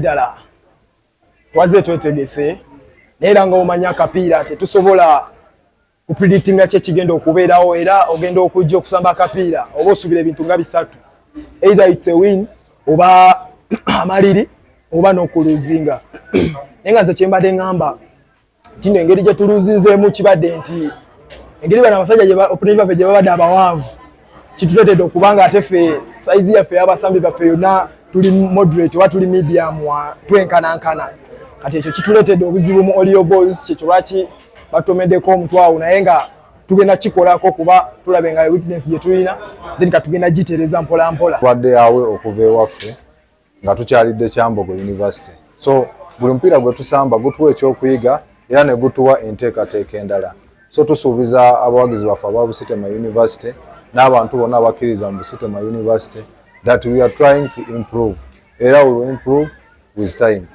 Ebyaddaddala twaze twetegese, naye era nga omanyi akapiira tetusobola kupredictinga ki ekigenda okubeerawo. Era ogenda okujja okusamba akapiira oba osuubira ebintu nga bisatu: either it's a win, oba amaliri, oba n'okuluzinga. Naye nga nze kyembadde ŋŋamba nti no engeri gye tuluzinzeemu kibadde nti engeri bano abasajja opponent baffe gye babadde abawanvu kituleetedde okuba nga ate ffe size yaffe y'abasambi baffe yonna tuli moderate oba tuli medium, twenkanankana. Kati ekyo kituleetedde obuzibu mu aerial balls, kyekyo lwaki batomeddeko omutwawo. Naye nga tugenda kikolako kuba tulabe nga weakness gye tulina, then katugenda gitereza mpola mpola. Tubadde awe okuva ewaffe nga tukyalidde Kyambogo University, so buli mupiira gwe tusamba gutuwa ekyokuyiga era ne gutuwa enteekateeka endala. So tusuubiza abawagizi baffe aba Busitema University n'abantu bonna abakkiriza mu Busitema University that we are trying to improve, era we will improve with time.